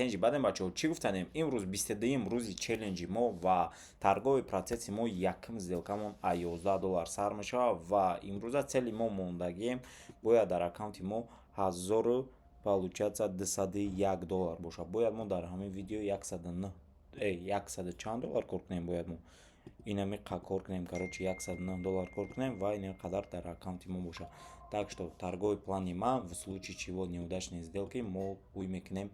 Тенҷи баъдем, бачаҳо, чӣ гуфтанем? Имрӯз 22-юм рӯзи челленҷи мо ва торговый процесси мо. Якум сделкамон а 11 доллар сар мешавад ва имрӯза цели мо мондагием, бояд дар аккаунти мо ҳазору, получается, 201 доллар бошад. Бояд мо дар ҳамин видео 109, яксаду чанд доллар кор кунем. Бояд мо инами кор кунем, короче, 109 доллар кор кунем ва ин қадар дар аккаунти мо бошад. Так что торговый плани ман: в случае чего неудачной сделки мо ӯй мекунем,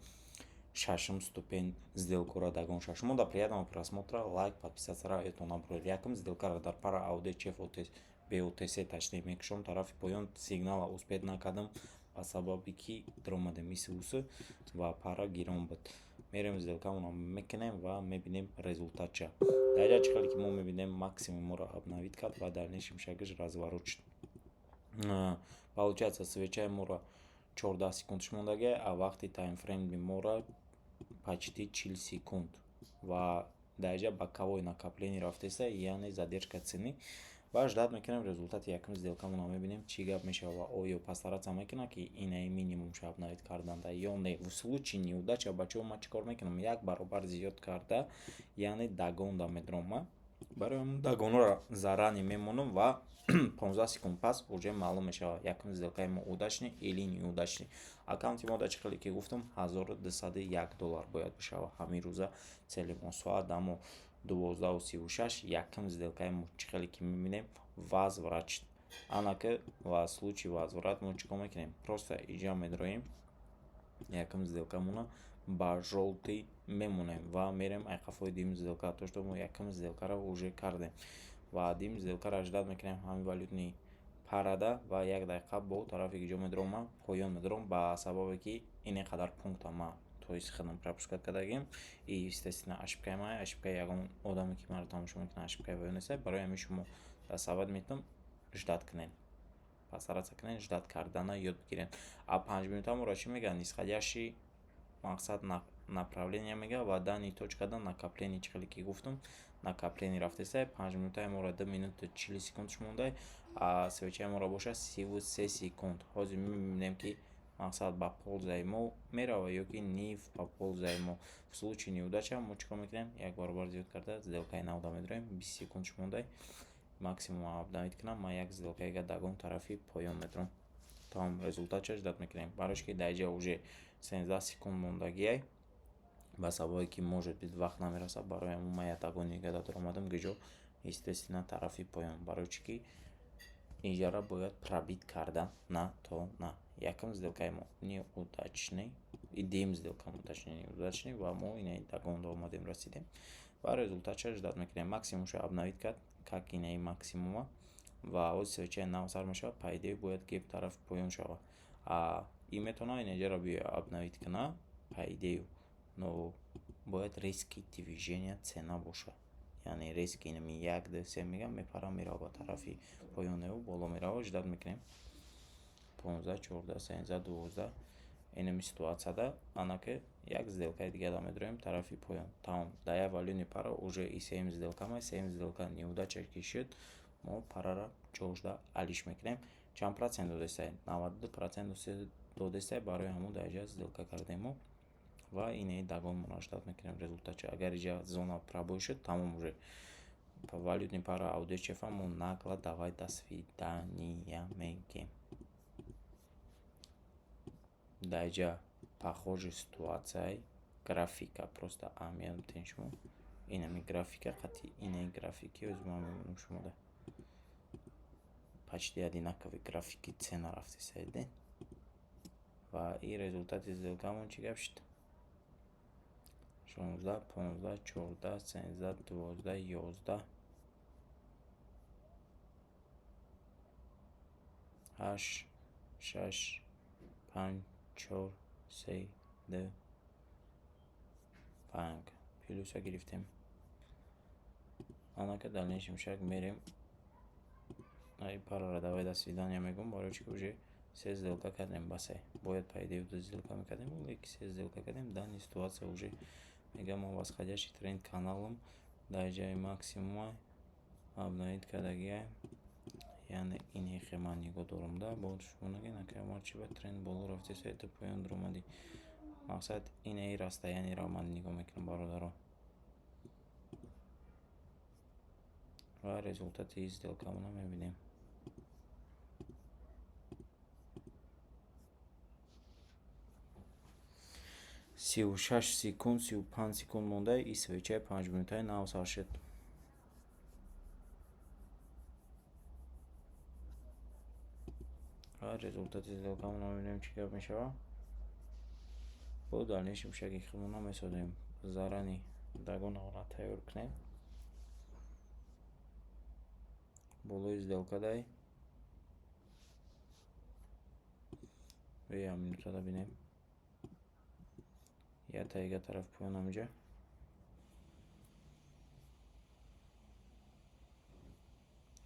шашум ступень сделкаро догон шава. Шумо до приятного просмотра, лайк, подписаться ёдтон набуред. Якум сделкаро дар пара AUD CHF BOTC, точнее, мекушом тарафи поён. Сигнала успеть накардам ба сабаби ки даромадем иси усы ва пара гирон буд. Мерем, сделкамонро мекунем ва мебинем результатша. Дар ҷа чӣ хеле ки мо мебинем, максимум моро обновить кард ва дальнейшем шагаш разворот шуд. Получается, свечаи моро 14 секундш мондагия, а вақти таймфрейми моро почти 40 секунд ва дар ҷа боковой накопление рафтеста, яъне задержка цены. Ва ждать мекунем результати якум сделкамонро, мебинем, чӣ гап мешавад ва оё постараться мекунад, ки инаи минимумша обновить карданда ё не. В случае неудача, бачаҳо, ман чӣ кор мекунам? Як баробар зиёд карда, яъне догонда медурам. Ман барои ҳамн догонҳоро заранее мемонам ва 15 секунд пас уже маълум мешавад, якум сделкаи мо удачный или неудачный. Аккаунти мо, дар чӣ хеле ки гуфтам, 1201 доллар бояд бишавад ҳамин рӯза цели мо. Соат дамо 12:36. Якум сделкаи мо, чӣ хеле ки мебинем, возврат шуд. Анаки ва случаи возврат мо чӣ кор мекунем? Просто иҷа медроем, якум сделкамона ба жёлтый мемонем ва мерем айқафои дуюм сделка, то что мо якум сделкаро уже кардем ва дуюм сделкаро ждать мекунем ҳамин валютный парада. Ва як дақиқа бо тарафи ҷо медурам, ман поён медурам, ба сабабе ки ин қадар пункта ман, то есть, худам пропускать кардагим. И, естественно, ошибкаи ман, ошибкаи ягон одаме, ки маро тамошо мекунад, ошибкаи ваё нест. Барои ҳамин шумо дар совет метавон: ждать кунед, постараться кунед, ждать кардана ёд бигиред. А 5 минута моро чӣ мегӯяд? Нисходящий, мақсад, направление мегӯяд ва данный точкада накопление, чӣ хеле ки гуфтам, накопление рафтеста. 5 минутаи моро 2 минуту 40 секундш монда, а свечаи моро бошад 33 секунд. Ҳозир мебинем, ки, мақсад, ба пользаи мо меравад ё ки не ба пользаи мо. В случае неудача мо чӣ кор мекунем? Як баробар зиёд карда, сделкаи навда медорем. 20 секундш монда, максимум обновить кунам. Ман як сделкаига догон тарафи поён медорам. Тамом, результатша ждать мекунем, барои ки дар инҷа уже 13 секунд мондагиай, ба сабабе ки, может быть, вақт намерасад. Барои ҳамон ман як догони дига даромадам. Гиҷо, естественно, тарафи поён, барои чӣ ки инҷаро бояд пробить карда натона. Якум сделкаи мо неудачный и дуюм сделкамо, точнее, неудачный ва мо инаи догонда омадем, расидем ва результатша ждать мекунем. Максимумша обновить кард, как инаи максимума, ва ҳозир свечаи нав сар мешавад. По идее, бояд гэп тарафи поён шавад, а ин метавонад инаҷаро биё обновить кунад, по идее, но бояд резкий движения цена бошад, яъне резкий, инами як, ду, се мегӯям, мепарам, мерава ба тарафи поёневу боло мерава. Ждать мекунем. 15, 14, 13, 12, инами ситуатсияда анаки як сделкаи дигара медорем тарафи поён. Тамом, дар як валютный пара уже и сеюм сделка. Сеюм сделка неудача ки шуд, мо парара ҷошда алиш мекунем. Чанд процент додестай? 92% додестай. Барои ҳамон дар инҷа сделка кардем мо ва инаи догонмонро ждать мекунем результатша. Агар инҷа зона пробой шуд, тамом, уже валютный пара AUD CHF мо нагло «давай, до свидания» мегем. Дар инҷа похожий ситуатсияи графика, просто аҳамият бидиҳем шумо инами графика қати инаи графики ҳозир ман мебинам, шумода почти одинаковый графики цена рафтеста, дидед. Ва и результати сделкамон чӣ гап шуд? 16, 15, 14, 13, 12, 11, 8, 6, 5, 4, 3, 2, 5 плюса гирифтем. Анака дальнейшем шаг мерем. Ай парара «давай, до свидания» мегӯм, барои чӣ ки уже се сделка кардем, басе. Бояд, по идее, ду сделка мекардем, леки се сделка кардем. Данный ситуация уже мегӯям, мо восходящий тренд каналам дар ҷои максимума обновить кардагиам, яъне ин хе ман нигоҳ дорам да. Бо шумо нагӯед, акай, марчи ба тренд боло рафтеса, это поён дуромадӣ. Мақсад, инаи расстояниеро ман нигоҳ мекунам, бародарон. Ва результати сделкамонро мебинем. 36 секунд, 35 секунд монда, и свечаи 5 минутаи нав сар шуд. Ва результати сделкамонро мебинем, чӣ гап мешавад. Бо дальнейшем шаги худмона месозем. Заранее догонамонро тайёр кунем. Болои сделка дай. Як минутада бинем. Я тайга тарафи поён ҳаминҷа.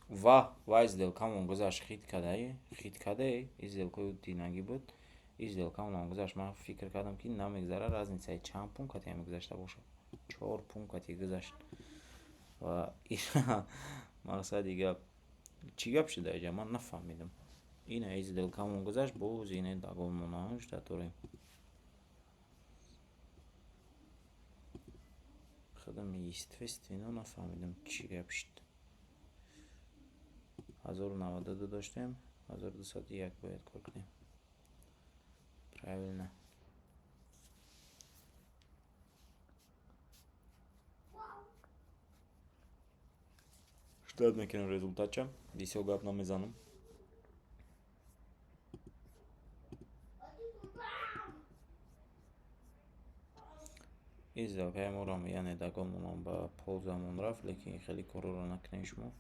Ва вай сделкамон гузашт, хит кадаи, хит кадаи, и сделкаи динагӣ буд. И сделкамонам гузашт. Ман фикр кардам, ки намегзара, разницаи чанд пункт кати мегузашта бошад. Чор пункт кати гузашт. Ва мақсади гап чӣ гап шуда иҷа, ман нафаҳмидам. Ина и сделкамон гузашт, боз ине догонмона ждать дорем. Худам, естественно, нафаҳмидам, чӣ гап шуд. 1092 доштем, 1201 бояд кор кунем. Правильно. Ждать мекунем результатча. Бисёр гап намезанам. И сделкаи моро, яъне догонмонам, ба пользамон рафт, лекин хеле корҳоро накунем шумо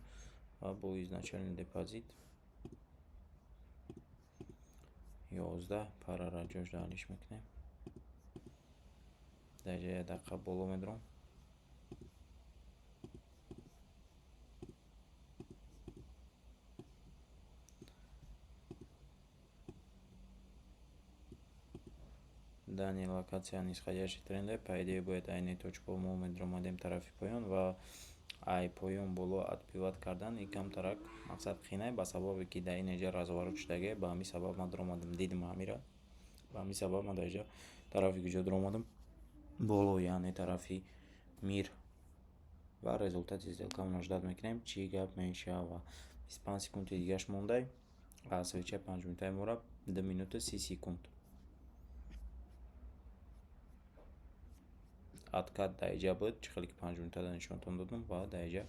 ва бо изначальный депозит 11 парара ҷош алиш мекунем. Дар ҷа як дақиқа боло медурам. Данный локация нисходящий тренде, по идее, бояд айни точка мо медуромадем тарафи поён ва ай поён боло отбивать кардан и камтарак, мақсад, қинай, ба сабабе ки дар ин ҷа разворот шудагӣ. Ба ҳамин сабаб ман дуромадам, дидим ҳамира. Ба ҳамин сабаб ман дар инҷа тарафи куҷо дуромадам? Боло, яъне тарафи мир. Ва результати сделкамонро ждать мекунем, чӣ гап мешавад. 25 секунди дигаш мондай, а свечаи 5 минутаи мора 2 минуту 30 секунд. Откат дар инҷа буд, чӣ хеле ки 5 минутада нишонтон додам, ва дар инҷа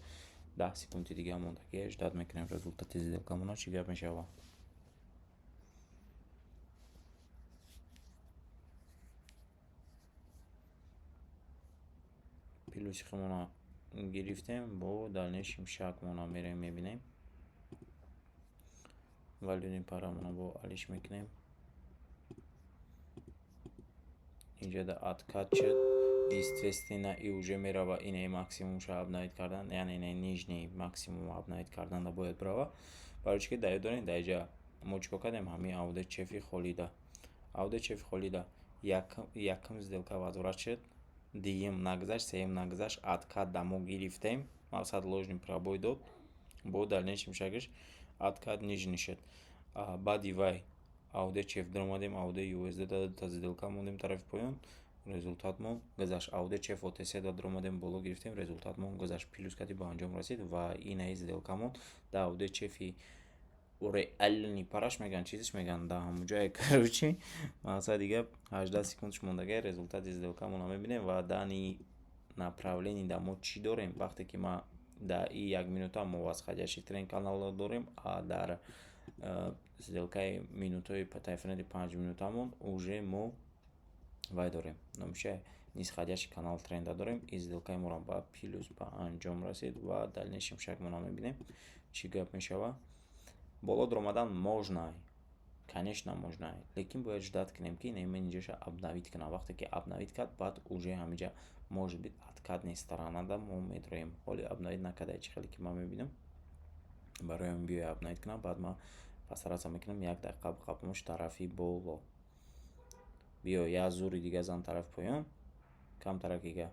10 секунди дига мондагӣ. Ждать мекунем результати сделкамона, чӣ гап мешавад. Плюси худмона гирифтем, бо дальнейшем шагмона мерем, мебинем. Валютный парамона бо алиш мекунем. Инҷа откат шуд, естественно, и уже мерава инаи максимумша обновить кардан, яъне инаи нижний максимум обновить кардан да бояд бирава. Барои чӣ ки дар ёд дорем, дар инҷа мо чӣ кор кардем? Ҳамин AUD CHF холида. AUD CHF холида якум сделка возврат шуд, дуюм нагузашт, сеюм нагузашт, откат да мо гирифтем, мақсад, ложный пробой дод, бо дальнейшем шагаш откат нижний шуд. Баъди вай AUD CHF дуромадем, AUD USD да сделка мондем тарафи поён, результатмон гузашт. AUD CHF OTC да дуромадем, боло гирифтем, результатмон гузашт, плюс кати ба анҷом расид. Ва инаи сделкамон да AUD CHF реальный параш мегӯянд, чизиш мегӯянд, да ҳамон ҷое, короче, мақсади гап, 18 секундаш мондагӣ, результати сделкамонро мебинем. Ва данный направление да мо чӣ дорем? Вақте ки ма дар и як минута мо восходящий тренд каналро дорем, а дар сделкаи минутаи таймфрейми 5 минутамон уже мо вай дорем, номиша нисходящий канал тренда дорем. И сделкаи моро ба плюс ба анҷом расид ва дальнейшем шагмонро мебинем, чӣ гап мешавад. Боло дуромадан можно, конечно, можно, лекин бояд ждать кунем, ки инҷаша обновить кунам. Вақте ки обновить кард, баъд уже ҳаминҷа, может быть, откатный сторонада мо медроем. Ҳоли обновить накарда, чӣ хеле ки ман мебинам. Барои ҳамин биёя обновить кунам, баъд ман постараться мекунам як дақиқа қапмош тарафи боло. Биё, як зури дига зан тарафи поён, камтарак дига.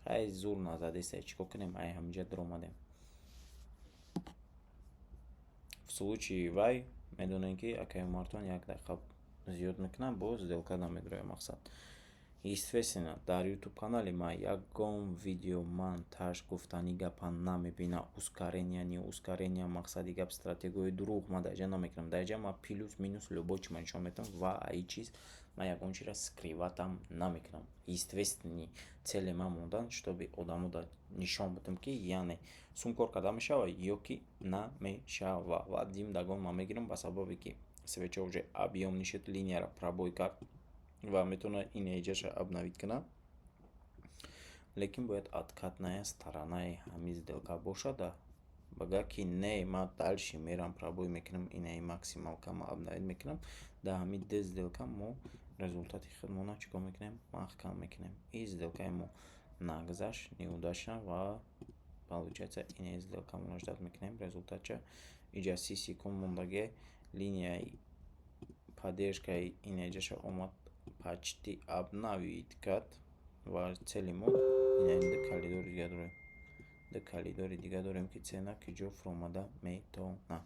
Хай, зур назадеста, чӣ кор кунем, ай ҳаминҷа дуромадем. В случае вай медонем, ки акаи Умартон як дақиқа зиёд мекунам, боз сделка намедроям, мақсад. Естественно, дар ютуб канали ман ягон видео монтаж, гуфтани гапа намебинам, ускорения, не ускорения, мақсади гап, стратегияи дурӯғ ман дар ҷа намекунам. Дар ҷа ман плюс минус любой чи ман нишон медиҳам ва аи чиз ман ягон чиро скрывать ам намекунам. Естественный цели ман мондан, чтобы одамо нишон бидам, ки яъне сум кор карда мешавад ё ки намешава. Ва дим догон ман мегирам, ба сабабе ки свеча уже объём шуд, линияро пробой кард ва метавонад ин эҷаша обновить кунад, лекин бояд откатная сторонаи ҳамин сделка бошада. Бага ки не, ман дальше мерам, пробой мекунам, инаи максималка ман обновить мекунам. Дар ҳамин ду сделка мо результати худмона чӣ кор мекунем? Маҳкам мекунем. Ин сделкаи мо нагзашт, неудачно, ва получается, инаи сделкамонро ждать мекунем результатша. Иҷа 30 секунд мондагӣ, линияи поддержкаи инаҷаша омад, почти обновить кард ва цели мо инаи ду коридори дига дорем. Ду коридори дига дорем, ки цена ки ҷо фуромада метавонад.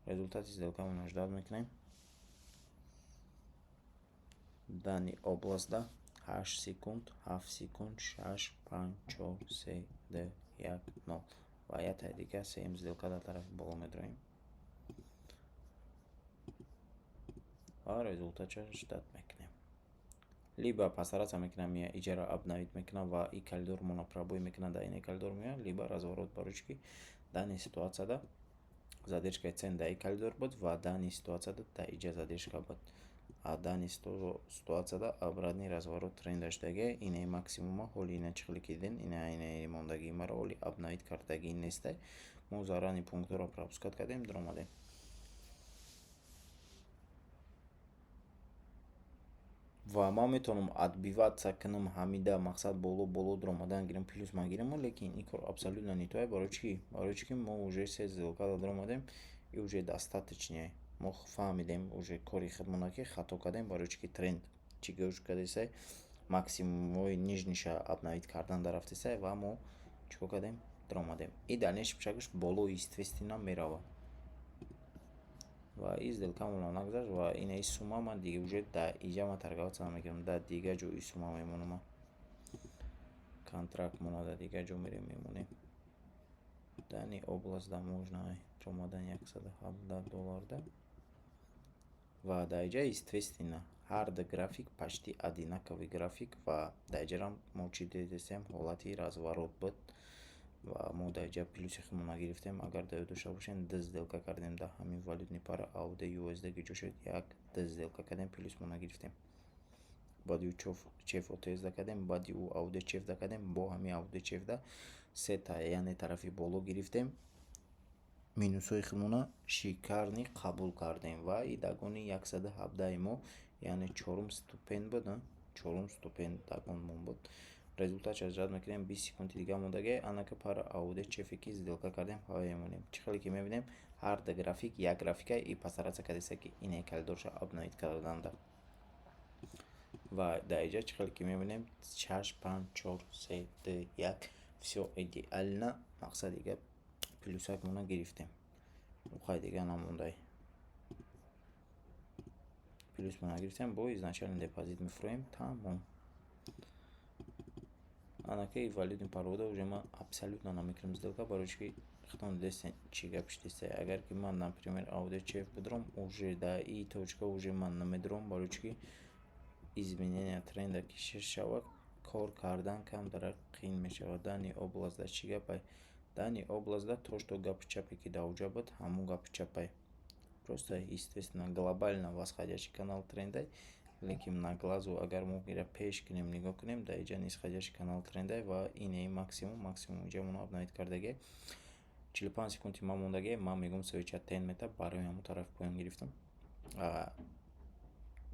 Результати сделкамонро ждать мекунем. Данный областда 8 секунд, 7 секунд, шаш, панҷ, чор, се, ду, як, нол ва яктаи дига, сеюм сделка дар тарафи боло медроем ва результатша ждать мекунем. Либо постараться мекунам, иҷаро обновить мекунам ва и коридормона пробой мекунам, дар ин коридор меояд, либо разворот, барои чӣ ки данный ситуатсияда задержкаи цен дар ин коридор буд ва данный ситуатсияда дар иҷа задержка буд. А данный ситуатсияда обратный разворот тренда шудагия, инаи максимума ҳоли ина чӣ хеле ки дидем, ина инаи мондагии маро ҳоли обновить кардагӣ нестай. Мо заранее пунктҳоро пропускать кардем, даромадем. Ва ман метавонам отбиваться кунам ҳамида, мақсад, боло боло даромадан гирам, плюс ман гирам, лекин ин кор абсолютно не то. Барои чӣ? Барои чӣ ки мо уже се сделкада даромадем и уже достаточно. Мо фаҳмидем уже кори худмона, ки хато кардем, барои чӣ ки тренд чӣ гӯш кардесай, максимумҳои нижнийша обновить кардан дарафтесай ва мо чӣ кор кардем? Даромадем. И дальнейший шагаш боло, естественно, меравад. Ва ин сделкамонам нагузашт ва инаи сумма ман дига уже дар иҷа ман торговаться намекунам, дар дигар ҷо ин сумма мемонам. Контрактмона дар дигар ҷо мерем, мемонем. Данный областда можно даромадан 117 долларда ва дар иҷа, естественно, ҳар ду график почти одинаковый график ва дар иҷарам мо чӣ дидестем? Ҳолати разворот буд ва мо дар иҷа плюси худмона гирифтем. Агар дар ёд дошта бошем, ду сделка кардем дар ҳамин валютный пара AUD USD, ки ҷо шуд, як, ду сделка кардем, плюсмона гирифтем. Баъди ӯ CHF OTC кардем, баъди ӯ AUD CHF кардем, бо ҳамин AUD CHF сета, яъне тарафи боло гирифтем, минусҳои худмона шикарный қабул кардем ва и догони 117-и мо, яъне чорум ступень буд, чорум ступень догонмон буд. Результатша ждать мекунем, 20 секунди дига мондагӣ. Анака пара AUD CHF ки сделка кардем, ҳавая мемонем. Чӣ хеле ки мебинем, ҳар ду график як графика и постараться кардеста, ки инаи коридорша обновить карданда. Ва дар иҷа чӣ хеле ки мебинем, шаш, панҷ, чор, се, ду, як, всё идеально. Мақсади гап, плюсакмона гирифтем. Ухай дига намондай. Плюсмона гирифтем, бо изначальный депозит мефурӯем, тамом. Анака и валютный парода уже ман абсолютно намекунам сделка, барои чӣ ки худтон дидестен чӣ гап шудеста. Агар ки ман, например, AUD CHF бидаром, уже дар и точка уже ман намедурам, барои чӣ ки изменения тренда ки шавад, кор кардан камтар қиин мешавад. Данный областда чӣ гапай? Данный областда то, что гапи чапе ки дар оҷа буд, ҳамон гапи чапай. Просто, естественно, глобально восходящий канал трендай, лекин на глазу агар мо ира пеш кунем, нигоҳ кунем, дар иҷа нисходящий канал трендай ва инаи максимум, максимум иҷа обновить кардагӣ. 45 секунди ман мондагӣ, ман мегӯям, свеча тень мета, барои ҳамон тарафи поён гирифтам.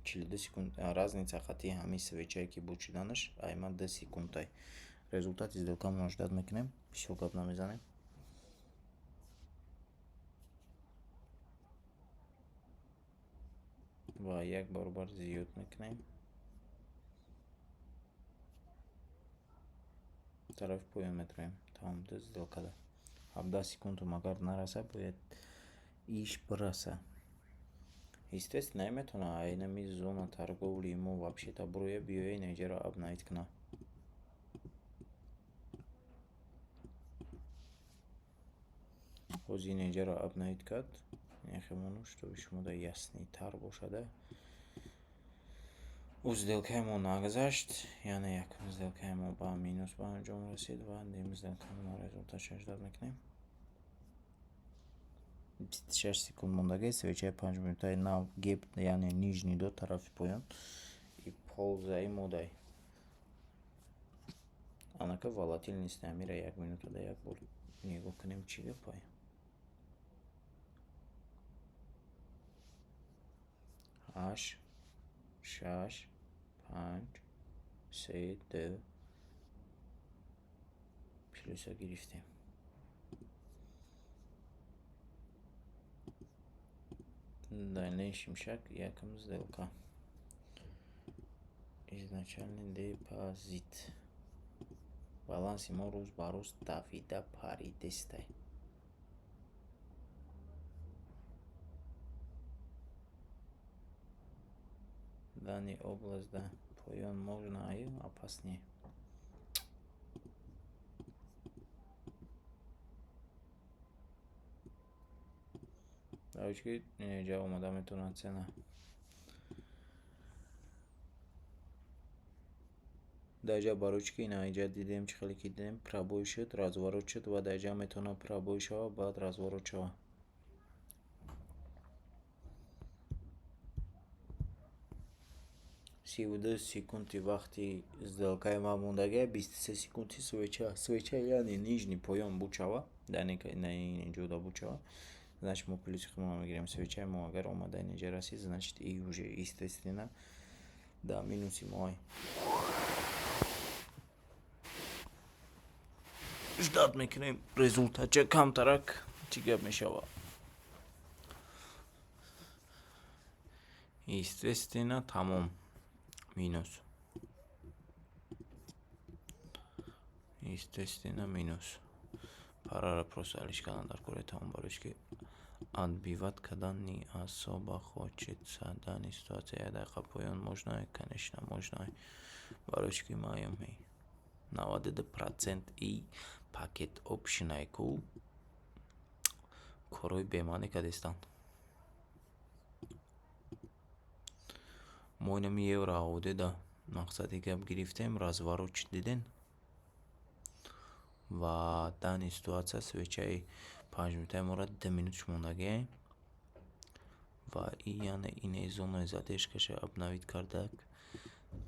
42 секунд разница хати ҳамин свечае ки буд шуданаш, ай ман 2 секундай. Результати сделкамонро ждать мекунем, бисёр гап намезанем. Ва як баробар зиёд мекунем. Тарафи поён метроем. Тамом, ду сделкада. 17 секундум агар нараса, бояд иш бираса. Естественно, метавонад инами зона торговли мо вообще-то бирояд, биёяд инаҷаро обновить кунад. Ҳозир инаҷаро обновить кард. Нехемону, чтобы шумода яснитар бошада. Ӯ сделкаи мо нагузашт, яъне якум сделкаи мо ба минус ба анҷом расид ва дуюм сделкаи мо результатша ждать мекунем. 26 секунд мондагӣ, свечаи 5 минутаи нав гэп, яъне нижний дод тарафи поён и ползаи модай. Анака волатильности амира як минутада як бор нигоҳ кунем, чӣ гапай. Ҳашт, шаш, панҷ, се, ду, плюса гирифтем. Дальнейший шаг: якум сделка. Изначальный депозит. Баланси мо рӯз ба рӯз давида паридестай. Данный область да поён можно, аю опаснее. Равиш ки инҷа омада метавонад цена. Дар ҷа барои чӣ ки ина инҷа дидем, чӣ хеле ки дидем, пробой шуд, разворот шуд ва дар ҷа метавонад пробой шавад, баъд разворот шавад. 32 секунди вақти сделкаи ман мондагия, 23 секунди свеча. Свеча, яъне нижний поён буд шава, инҷода буд шава, значит, мо плюси худро мегирем. Свечаи мо агар омада инҷа расид, значит, и уже, естественно, дар минуси моай. Ждать мекунем результатча камтарак, чӣ гап мешавад. Естественно, тамом, минус. Естественно, минус. Парара просто алиш кардан дар кори тамом, барои чӣ ки отбивать кардан не особо хочется. Данный ситуация як дақиқа поён можно, конечно, можно. Барои чӣ ки маям 92% и пакет опшнай ку корҳои бемаънӣ кардистанд. Мо инами евро AUD мақсади гап гирифтем, разворот шуд, диден, ва данный ситуация свечаи 5 минутаи моро 2 минуташ мондагием ва и яъне ине зонаи задержкаша обновить кардак.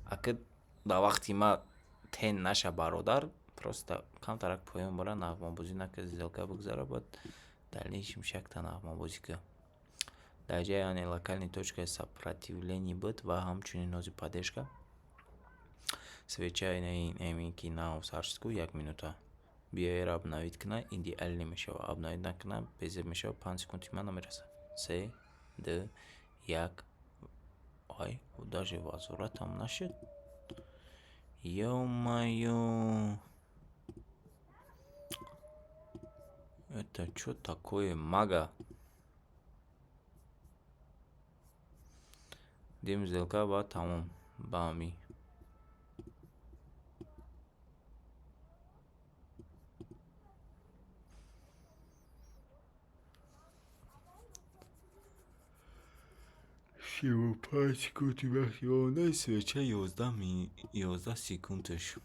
Ака ба вақти ма тен наша, бародар, просто камтарак поён бара, нағмабозӣ накард, сделка бигзара, баъд дальнейшем шакта нағмабозӣ кар. Дар ҷа, яъне, локальный точкаи сопротивление буд ва ҳамчунин ҳозир поддержка. Свеча инаи ки нав сар шуд ку, як минута биёяро обновить кунад, идеально мешавад. Обновить накунад, безеб мешавад, 5 секунди ман намерасад. Се, ду, як. Ай, даже возвратам нашуд. Ё-моё! Это чё такое, мага? Дим сделка ва тамом ба ҳамин. 35 секунди вақти монда, свеча 11 секундаш.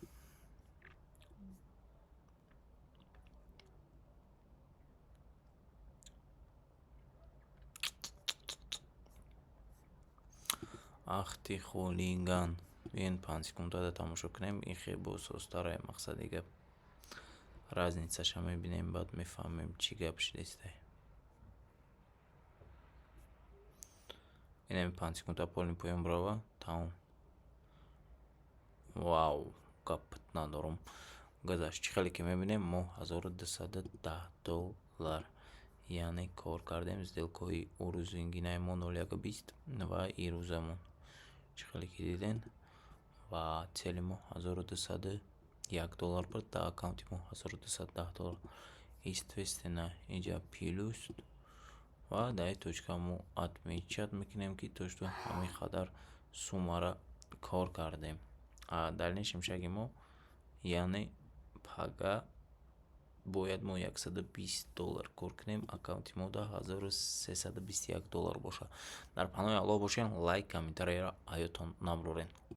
Ах ты хулиган. Биён, 5 секундада тамошо кунем, ин хел босозтарае, мақсади гап. Разницаша мебинем, баъд мефаҳмем, чӣ гап шудестай. Инами 5 секунда полный поён бирава, тамом. Вау, гап надорам. Гузашт. Чӣ хеле ки мебинем, мо 1210 доллар, яъне, кор кардем. Сделкаҳои урӯзингинаи мо 0,1 20 ва ирӯзамон. Чӣ хеле ки диден, ва цели мо 1201 доллар буд, дар аккаунти мо 1210 доллар. Естественно, инҷа плюс. Ва дар ин точка мо отмечать мекунем, ки то что ҳамин қадар суммаро кор кардем. Дальнейшем шаги мо, яъне пага, бояд мо 120 доллар кор кунем, аккаунти мо да 1321 доллар бошад. Дар паноҳи Аллоҳ бошед, лайк, комментарияро ҳаётон набуроред.